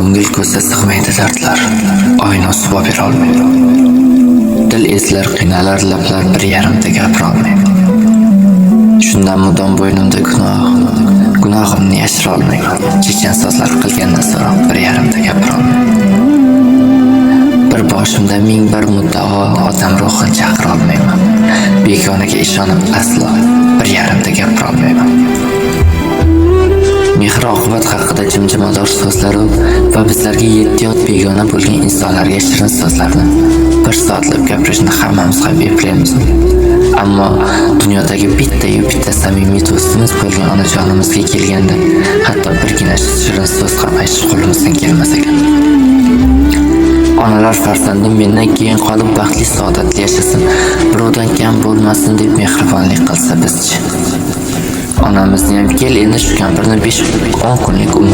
Ko'ngil ko'zda sig'maydi dardlar, oyna suvo berolmaydi. Dil ezlar, qiynalar lablar, bir yarimta gapirolmayman. Shundan mudom bo'ynimda gunoh, gunohimni yashirolmayman. Chechan so'zlar qilgandan so'roq bir yarimta gapirolmayman. Bir boshimda ming bir muddao, otam ruhini chaqirolmayman. Begonaga ishonib aslo bir yarimta gapirolmayman. Mehr oqibat haqida jimjimador so'zlaru va bizlarga yetti yot begona bo'lgan insonlarga shirin so'zlarni bir soatlab gapirishni hammamiz ham eplaymiz. Ammo dunyodagi bitta-yu bitta samimiy do'stimiz bo'lgan onajonimizga kelganda hatto birgina shirin so'z ham aytish qo'limizdan kelmas ekan. Onalar farzandim mendan keyin qolib baxtli saodatli yashasin, birovdan kam bo'lmasin deb mehribonlik qilsa, bizchi? Onamizni ham kel endi shu kampirni 5-10 kunlik umr